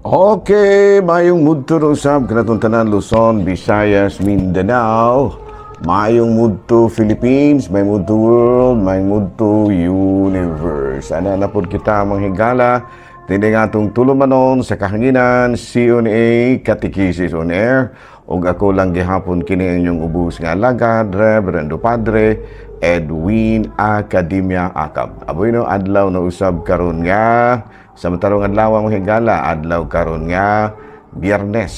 Okay, mayong mudto usab kanatong tanan, Luzon, Visayas, Mindanao. Mayong mudto Philippines, may mudto world, may mudto universe. Ana na pod kita, mga higala. Dinhi atong tulumanon sa kahanginan, CNA Catechesis on Air. Ug ako lang gihapon kini inyong ubos nga alagad, Reverendo Padre Edwin Academia Acab. Aboy no, adlaw na usab karon nga sa matarong adlaw, mga higala, adlaw karon nga Biyernes.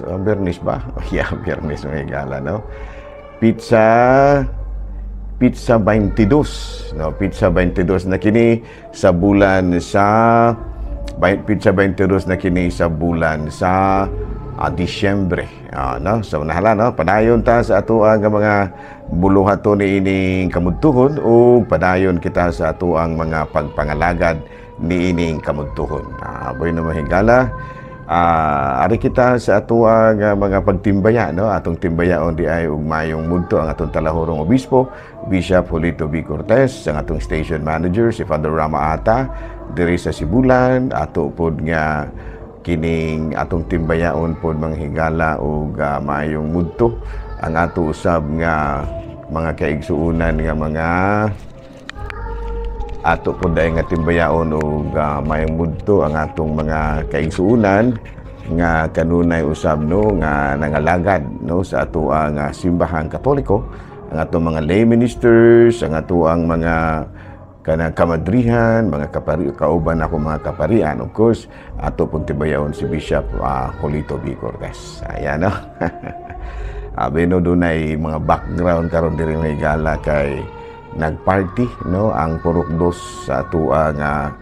Oh, Biyernes ba? Oh, yeah, Biyernes, mga higala, no? Petsa 22, no? Petsa 22 na kini sa bulan sa petsa 22 na kini sa bulan sa Disyembre. No? So nahala, no, padayon ta sa ato ang mga buluhaton niining kamudtuhon ug padayon kita sa ato ang mga pagpangalagad niining kamudtuhon. Boy na, mga higala. Ari kita sa atoang mga pagtimbaya, no, atong timbayaon di ay ug mayong mudto ang atong talahurong obispo, Bishop Julito B. Cortez, ang atong station manager, si Father Rama Ata diri sa Sibulan. Ato pod nga kining atong timbayaon pod, mga higala, ug maayong mudto ang ato usab nga mga kaigsuonan nga mga ato po dahil nga timbayaon og maayong mudto ang atong mga kaigsuonan nga kanunay usab, no, nga nangalagad, no, sa ato ang Simbahang Katoliko, ang atong mga lay ministers, ang ato ang mga kanang kamadrihan, mga kapari, kauban ako mga kaparian. Of course, ato pong timbayaon si Bishop Julito B. Cortez. Ayan, no. Abi no, dunay mga background karon diri, mga higala, kay nagparty, no, ang Purok Dos sa atua nga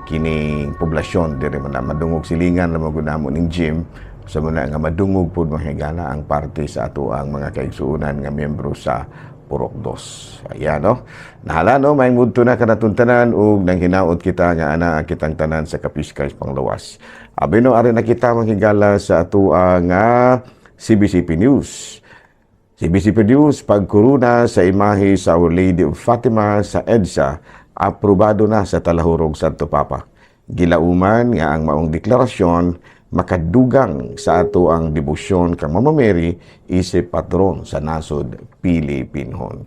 kining poblasyon diri man na madungog silingan ra man namo ning gym sa muna nga madungog pud, mga higala, ang party sa ato ang mga kaigsuonan nga miyembro sa Purok Dos. Ayan, no. Nahala, no, may mudto na kanatong tanan ug nang hinaot kita nga ana kitang tanan sa kapiskay panglawas. Abi no, ari na kita, mga higala, sa ato ang CBCP News. CBCP News, pagkuruna sa imahe sa Our Lady of Fatima sa EDSA, aprobado na sa Talahurong Santo Papa. Gilauman nga ang maong deklarasyon makadugang sa ato ang debosyon kang Mama Mary isip patron sa nasod Pilipinhon.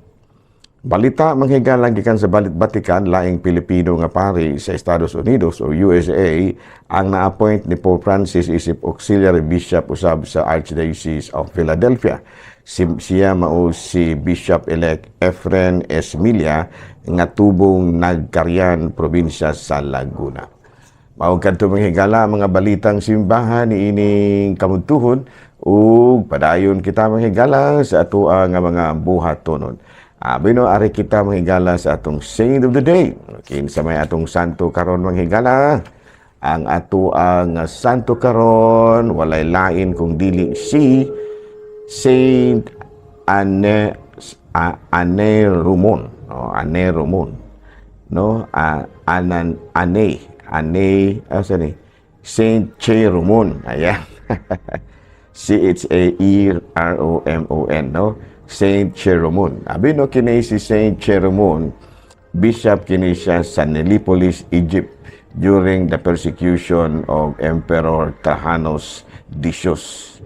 Balita, mga higala, gikan sa Balit Vatican, laing Pilipino nga pari sa Estados Unidos o USA ang na-appoint ni Pope Francis isip auxiliary bishop usab sa Archdiocese of Philadelphia. Siya mao si Bishop-elect Efren Esmilla nga tubong Nagcarlan, probinsya sa Laguna. Mao kadto, mga higala, mga balitang simbahan ni ining kamudtuhon ug padayon kita, mga higala, sa atoa nga mga buhatonon. Abi no, ari kita, mga higala, sa atong saint of the day. Kinsa may atong santo karon, mga higala? Ang ato ang santo karon walay lain kung dili si Saint Ane Rumon. Oh, Ane Rumon. No? Anan Ane Ane asa ni Saint Cherumon. Ayan. C H A E R O M O N, no? Saint Cherumon. Abi no, kini si Saint Cherumon, bishop kini siya sa Nilipolis, Egypt during the persecution of Emperor Trajanus Decius.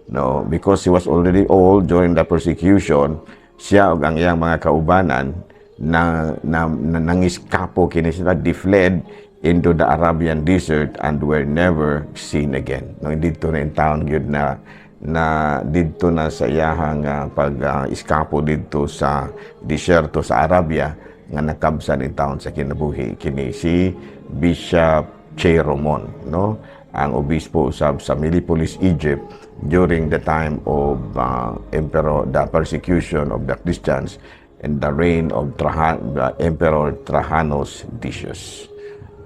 No, because he was already old during the persecution, siya ug ang iyang mga kaubanan na nangiskapo kini sila, they fled into the Arabian desert and were never seen again. No, didto na in town gyud na na didto na sa iyahang pag iskapo didto sa disyerto sa Arabia nga nakabsan in town sa kinabuhi kini si Bishop Cheromon, no, ang obispo usab sa Milipolis, Egypt during the time of emperor the persecution of the Christians and the reign of the Emperor Trajanus Decius.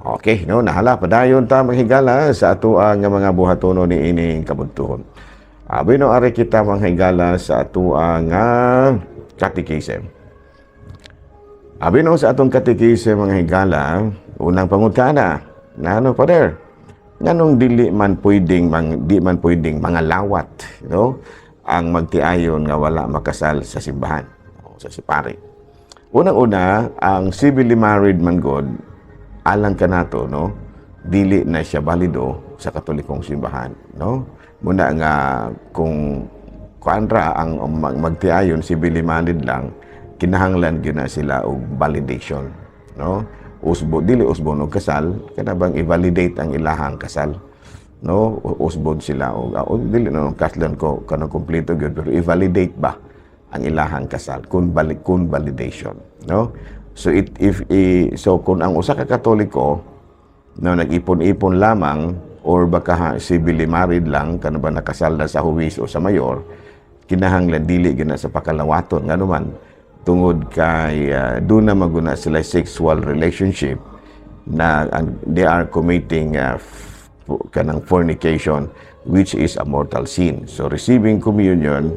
Okay, no, nahala, padayon ta, mga higala, sa ato ang mga buhatono ni ining kabuntuhon. Abi no, ari kita, mga higala, sa ato ang catechism. Abi no, sa atong catechism, mga higala, unang pangutana, nano, Father? Nganong dili man pwedeng di man pwedeng mga lawat, no, ang magtiayon nga wala makasal sa simbahan o sa sipari? Unang-una, ang civilly married man god alang kanato, no? Dili na siya balido sa Katolikong simbahan, no? Muna nga kung kuan ra ang magtiayon, civilly married lang, kinahanglan gyud na sila og validation, no? Usbo, dili usbon og kasal, kana bang i-validate ang ilahang kasal, no? Usbon sila og dili na kaslan ko kanang kompleto gyud, pero i-validate ba ang ilahang kasal kun validation, no? So it if i, so kung ang usa ka Katoliko, no, nag-ipon-ipon lamang or baka civilly married lang, kano ba nakasal na sa huwis o sa mayor, kinahanglan dili gyud na sa pakalawaton. Ngano man? Tungod kay doon na maguna sila sexual relationship na they are committing kanang fornication, which is a mortal sin. So receiving communion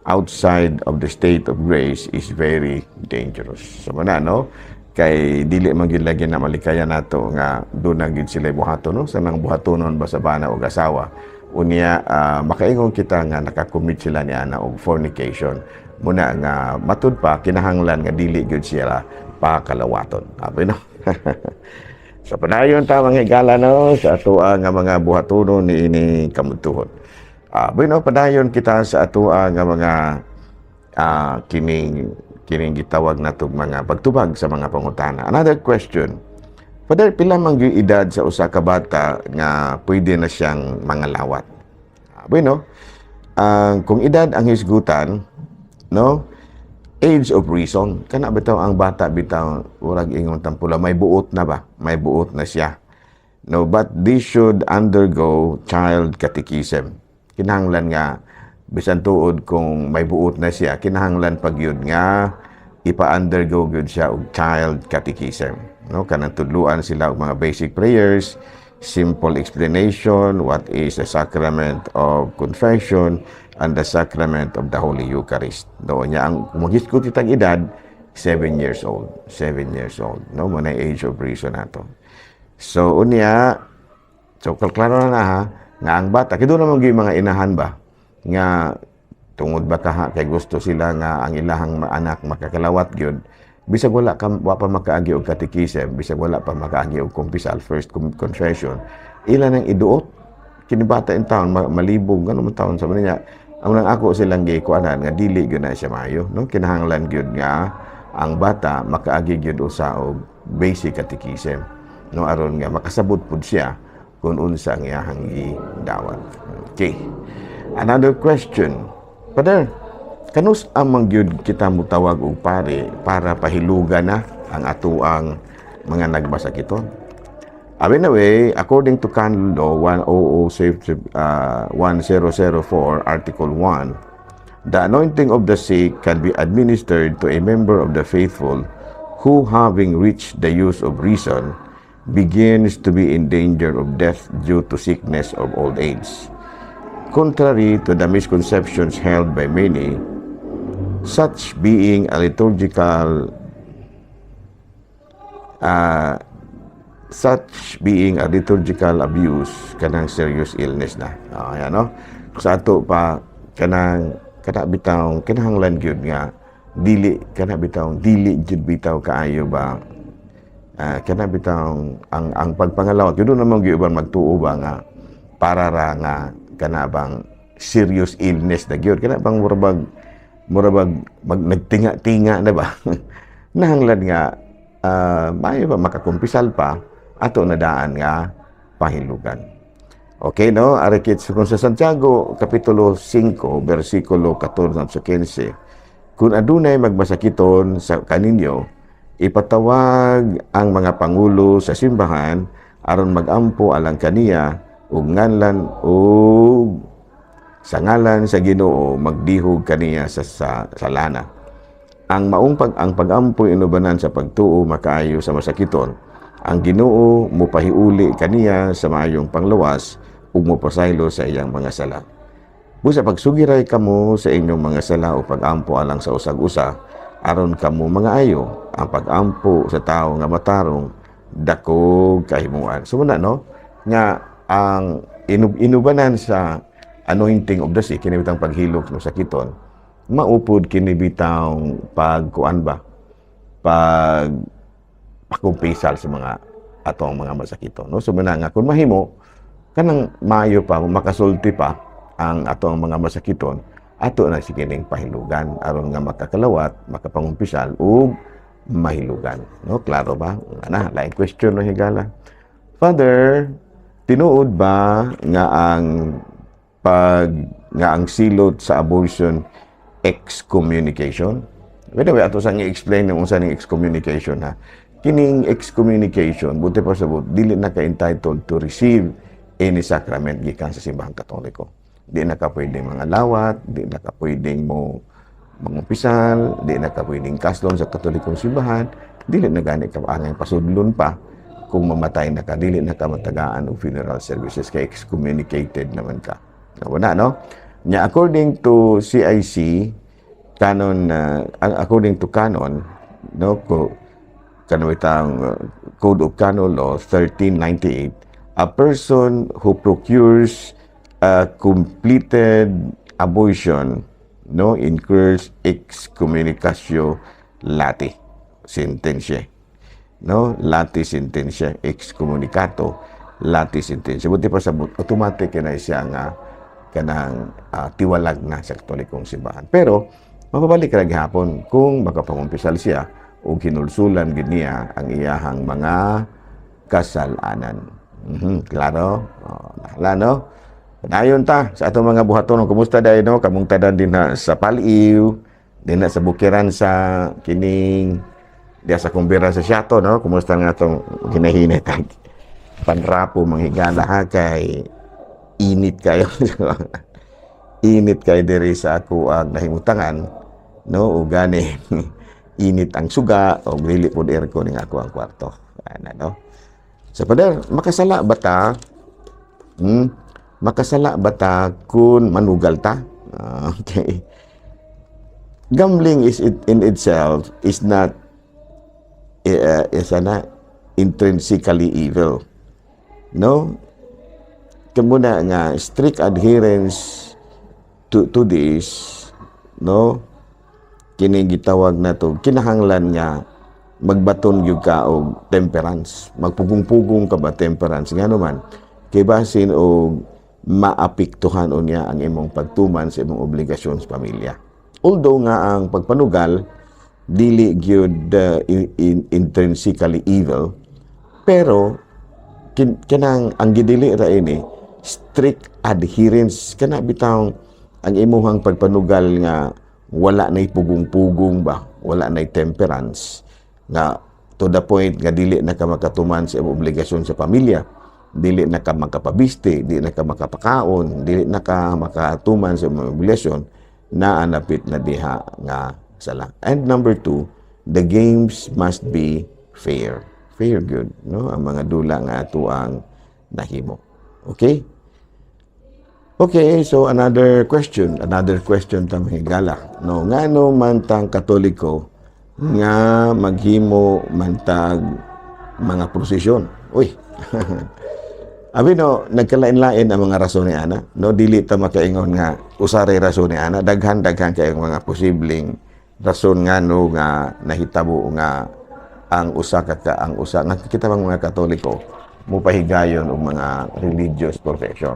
outside of the state of grace is very dangerous. So mana, no, kay dili man gyud lagi na malikayan nato nga doon na gyud sila buhaton, no, sa nang buhatonon ba sa bana og asawa. Unya makaingon kita nga nakakommit sila ni ana og fornication. Muna nga matud pa kinahanglan nga dili gyud sila pakalawaton. Abi, no? Sa padayon ta, mga higala, no, sa atoa nga mga buhatonon ni ini kamudtuhon. Bueno, padayon kita sa atoa nga mga kining kining gitawag natong mga pagtubag sa mga pangutana. Another question. Father, pila man gyud edad sa usa ka bata nga pwede na siyang mangalawat? Bueno, ang kung edad ang hisgutan, no, age of reason. Kana bitaw ang bata bitaw, murag ingon tampula, may buot na ba? May buot na siya. No, but this should undergo child catechism. Kinahanglan nga bisan tuod kung may buot na siya, kinahanglan pag yun nga ipa-undergo gyud siya og child catechism. No, kanang tudluan sila og mga basic prayers, simple explanation what is the sacrament of confession and the sacrament of the Holy Eucharist. No, nya ang kung maghisgot itang edad, 7 years old. 7 years old, no? Mo na age of reason nato. So unya, so klaro na na ha, nga ang bata, kay doon naman gyud mga inahan ba, nga tungod ba kaha kay gusto sila nga ang ilahang anak makakalawat gyud, bisag wala ka wa pa makaagi og catechism, bisag wala pa makaagi og kumpisal, first confession, ila nang iduot kini bata in town malibog ngano man taon sa niya. Ang nang ako silang gikuanan nga dili gyud na siya maayo, no? Kinahanglan gyud nga ang bata makaagi gyud usa og basic catechism, no, aron nga makasabot pud siya kung unsa ang iyahang gidawat. Okay. Another question. Father, kanus amang gyud kita mutawag og pare para pahilugan na ang atuang mga nagmasakiton? Anyway, according to Canon Law 1006, 1004, Article 1, the anointing of the sick can be administered to a member of the faithful who, having reached the use of reason, begins to be in danger of death due to sickness of old age. Contrary to the misconceptions held by many, such being a liturgical abuse, kanang serious illness na. Ayan, no? Sa ato pa kanang kana bitaw kinahanglan gyud nga dili kana bitaw dili gyud bitaw kaayo ba, kana bitaw ang pagpangalawat gyud naman gyud uban magtuo ba nga para ra nga kana bang serious illness na gyud, kana bang murabag nagtinga-tinga na ba, nahanglan nga maayo ba makakumpisal pa, ato na daan nga pahilugan. Okay, no? Arikit kung sa Santiago, Kapitulo 5, versikulo 14 sa 15, kung adunay magmasakiton sa kaninyo, ipatawag ang mga pangulo sa simbahan aron magampo alang kaniya ug nganlan ug sa ngalan sa Ginoo magdihog kaniya sa lana. Ang maong pag ang pagampo inubanan sa pagtuo makaayo sa masakiton. Ang Ginoo mopahiuli kaniya sa maayong panglawas ug mopasaylo sa iyang mga sala. Busa pagsugiray kamo sa inyong mga sala o pagampo alang sa usag-usa aron kamo mga ayo. Ang pagampo sa tao nga matarong dakog kahimuan. So muna, no, nga ang inubanan sa anointing of the sick, kini bitang paghilok sa sakiton, maupod kini bitang pagkuan ba, pag pakumpisal sa mga ato ang mga masakito, no? So muna nga kung mahimo kanang maayo pa, makasulti pa ang ato ang mga masakiton, ato na si kining pahilugan aron nga makakalawat, makapangumpisal ug mahilugan, no? Klaro ba? Ana, laing question, no, higala. Father, tinuod ba nga ang pag nga ang silot sa abortion excommunication? By the way, ato sang i-explain yung unsa ning excommunication, ha. Kining excommunication, buti pa sa dili na ka entitled to receive any sacrament gikan sa Simbahang Katoliko. Di na ka pwedeng mga lawat, di na ka pwedeng mo mangumpisal, di na ka pwedeng kaslon sa Katolikong simbahan, dili na gani ka angay pasudlon pa kung mamatay na ka, dili na ka matagaan og funeral services kay excommunicated naman ka. Wala, no? Nya according to CIC canon, according to canon, no, ko kanang Code of Canon Law 1398, a person who procures a completed abortion, no, incurs excommunicatio latae sententiae, no? Latae sententiae, excommunicato latae sententiae. Buti pa sabot, automatic na siya nga kanang tiwalag na sa Katolikong simbahan, pero mapabalik ra gihapon kung makapangumpisal siya o hinulsulan gid niya ang iyahang mga kasalanan. Klaro? Oh, nahala, no? Padayon ta sa atong mga buhaton. Kumusta dai, no? Kamong tanan din na sa Paliw, din na sa bukiran sa kining diya sa kumbira sa Siato, no? Kumusta nga atong hinahinay tag panrapo, manghigala, ha, kay init kayo. Init kay diri sa ako ang nahimutangan, no? O gani init ang suga o dili pod aircon ning ako ang kwarto. Ana, no? Sa pader, makasala ba ta? Makasala ba ta kung manugal ta? Ah, okay. Gambling is it in itself is not is ana intrinsically evil. No? Kamuna nga strict adherence to this, no, kini gitawag na to, kinahanglan nga magbaton gyud ka og temperance, magpugong-pugong ka ba, temperance. Ngano man? Kay basin og maapektuhan unya ang imong pagtuman sa imong obligasyon sa pamilya. Although nga ang pagpanugal dili gyud intrinsically evil, pero kanang ang gidili ra ini strict adherence, kana bitawng ang imuhang pagpanugal nga wala nay pugong-pugong ba, wala nay temperance nga to the point nga dili na ka makatuman sa imong obligasyon sa pamilya, dili na ka makapabiste, dili na ka makapakaon, dili na ka makatuman sa imong obligasyon, naanapit na diha nga sala. And number two, the games must be fair. Fair good, no? Ang mga dula nga ato ang nahimo. Okay? Okay, so another question tang higala. No, ngano man tang Katoliko nga maghimo man tag mga prosesyon? Uy. Abi no, nagkalain-lain ang mga rason ni ana. No, dili ta makaingon nga usa ray rason ni ana, daghan-daghan kayong mga posibleng rason ngano nga nahitabo nga ang usa ka ka ang usa nga kita bang mga Katoliko mopahigayon og mga religious procession.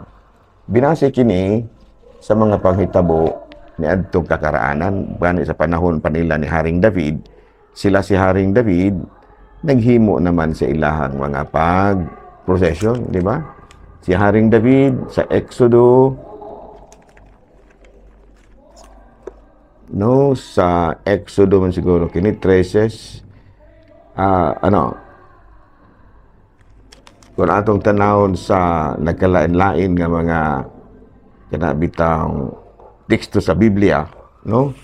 Binase kini sa mga panghitabo niadtong kakaraanan, gani sa panahon pa nila ni Haring David. Sila si Haring David naghimo naman sa ilahang mga pag procession, di ba? Si Haring David sa Exodo, no, sa Exodo man siguro kini 13, ano, kung atong tanawon sa nagkalain-lain nga mga kana bitang teksto sa Biblia, no?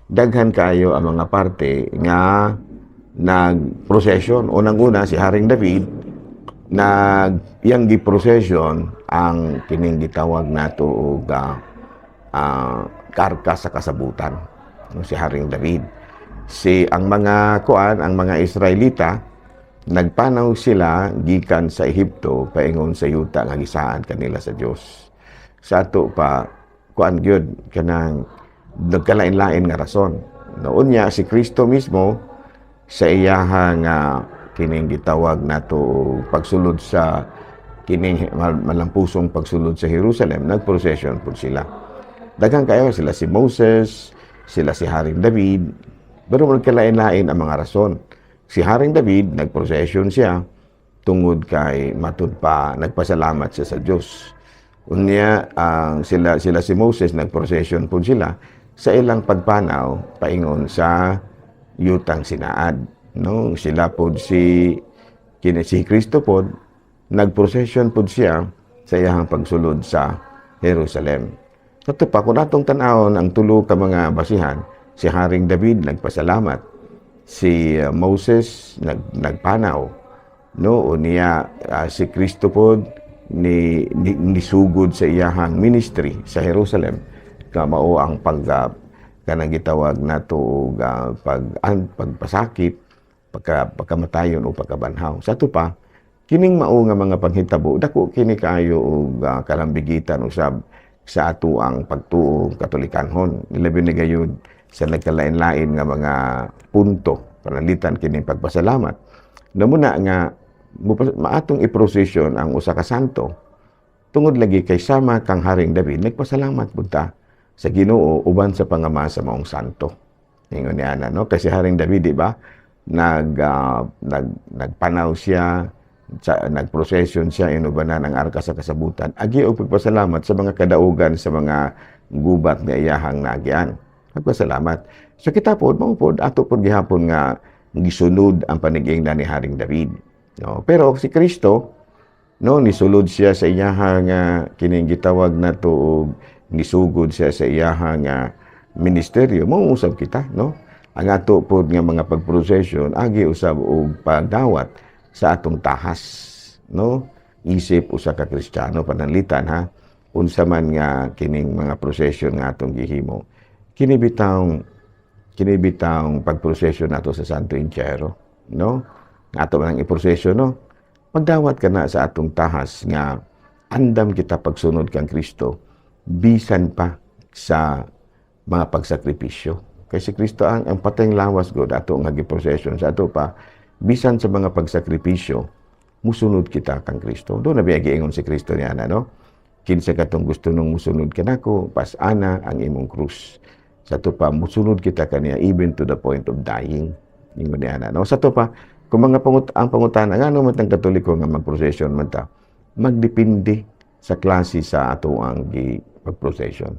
Daghan kayo ang mga parte nga nag-procession. Unang-una si Haring David nag iyang gi-procession ang kining gitawag nato og karka sa kasabutan, no, si Haring David. Si ang mga kuan, ang mga Israelita, nagpanaw sila gikan sa Ehipto paingon sa yuta nga gisaad kanila sa Dios. Sa ato pa kuan gyud kanang nagkalain-lain nga rason. No, unya si Kristo mismo sa iyahang Kining gitawag nato pagsulod sa kining malampusong pagsulod sa Jerusalem, nagprocession pud sila. Daghan kayo sila, si Moses, sila si Haring David, pero magkalain-lain ang mga rason. Si Haring David, nagprocession siya tungod kay matud pa nagpasalamat siya sa Dios. Unya ang sila sila si Moses, nagprocession pud sila sa ilang pagpanaw paingon sa yutang Sinaad, no? Sila pod si kini si Kristo pod, nagprocession pod siya sa iyang pagsulod sa Jerusalem. Kato pa, kung atong tan-awon ang tulo ka mga basihan, si Haring David nagpasalamat, si Moses nagpanaw, no? Unya si Kristo pod ni nisugod sa iyahang ministry sa Jerusalem, kamao ang pag kanang gitawag nato og pagpasakit, pagkamatayon o pagkabanhaw. Sa ato pa, kining mao nga mga panghitabo, dako kini kaayo og kalambigitan usab sa ato ang pagtuo Katolikanhon, labi na gayud sa nagkalain-lain nga mga punto, pananglitan kining pagpasalamat. Namuna nga maatong i-procession ang usa ka santo tungod lagi kay sama kang Haring David, nagpasalamat pud ta sa Ginoo uban sa pangama sa maong santo. Ingon niya na, no? Kasi Haring David, di ba? Nagpanaw siya, nagprocession siya inubanan ang arka sa kasabutan. Agi og pagpasalamat sa mga kadaugan sa mga gubat nga iyahang naagian. Pagpasalamat. So kita pod, mao pod ato pod gihapon nga gisunod ang panigingnan ni Haring David. No? Pero si Kristo, no, nisulod siya sa iyahang kining gitawag nato og nisugod siya sa iyahang ministeryo. Mao usab kita, no? Ang ato pod nga mga pagprocession agi usab og pagdawat sa atong tahas, no? Isip usa ka Kristiyano, pananglitan ha, unsa man nga kining mga procession nga atong gihimo. Kini bitawng pagprocession nato sa Santo Entierro, no? Nga ato man ang i-procession, no? Magdawat ka na sa atong tahas nga andam kita pagsunod kang Kristo bisan pa sa mga pagsakripisyo. Kay si Kristo ang patayng lawas god ato nga gi-procession. Sa ato pa, bisan sa mga pagsakripisyo, musunod kita kang Kristo. Doon na biya giingon si Kristo niya na, no? "Kinsa katong gusto nung musunod kanako, pas-ana ang imong krus." Sa ato pa, musunod kita kaniya even to the point of dying. Ingon niya na, no? Sa ato pa, kung mga ang pangutana, ngano man tang Katoliko nga mag-procession man ta, magdepende sa klase sa ato ang gi pag-procession.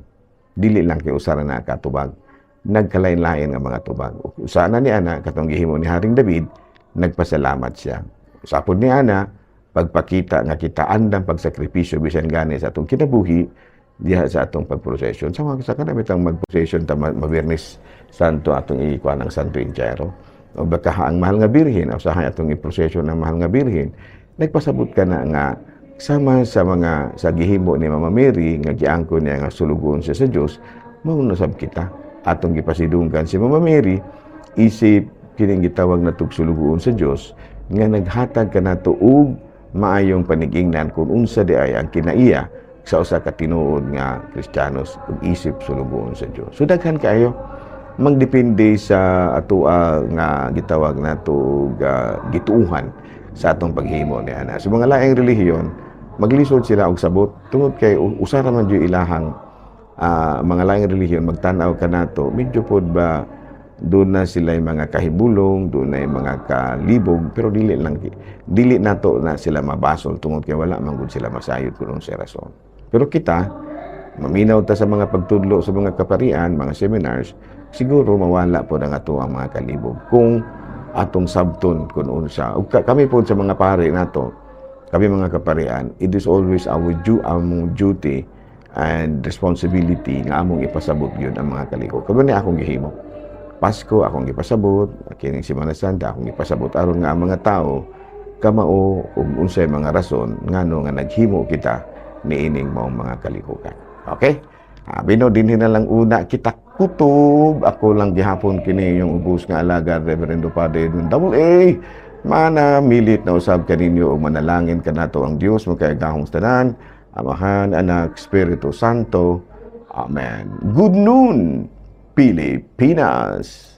Dili lang kay usara na katubag. Nagkalain-lain nga mga tubag. Usana ni ana katong gihimo ni Haring David, nagpasalamat siya. Sapod ni ana, pagpakita nga kita andam pagsakripisyo bisan gani sa atong kinabuhi diha sa atong pagprocession. Sa mga sa kanang bitang magprocession ta mabiyernes Santo atong ikuan ang Santo Entierro. O baka ang Mahal nga Birhen, o usahay atong i-procession ang Mahal nga Birhen, nagpasabot ka na nga sama sa mga sa gihimo ni Mama Mary nga giangkon niya nga sulugoon siya sa Dios, mao na sab kita atong gipasidunggan si Mama Mary isip kining gitawag na sulugoon sa Dios nga naghatag kanato og maayong panigingnan kung unsa di ay ang kinaiya sa usa ka tinuod nga Kristiyanos ug isip sulugoon sa Dios. So daghan kaayo, magdepende sa atoa nga gitawag nato og gituuhan sa atong paghimo ni ana. Sa mga laing relihiyon, maglisod sila og sabot tungod kay usa ra man jud ilahang mga laing relihiyon, magtan-aw kanato, medyo pod ba doon na sila yung mga kahibulong, doon na yung mga kalibog, pero dili nato na sila mabasol tungod kay wala man gud sila masayod kung unsay rason. Pero kita, maminaw ta sa mga pagtudlo sa mga kaparian, mga seminars, siguro mawala po ang ato ang mga kalibog kung atong sabton kung unsa. Ug kami po sa mga pare nato, kami mga kaparian, it is always our among duty and responsibility nga among ipasabot yun ang mga kaliko. Kamo ni akong gihimo. Pasko akong gipasabot, kining Semana Santa akong gipasabot aron nga ang mga tao kamao ug unsay mga rason ngano nga naghimo kita niining maong mga kalihukan. Okay? Bino dinhi na lang una kita kutob. Ako lang gihapon kini yung ubos nga alagad, Reverendo Padre Edwin Double A. Mana milit na usab kaninyo ug manalangin kanato ang Dios makagagahom tanan, Amahan, Anak, Espiritu Santo. Amen. Good noon, Pilipinas.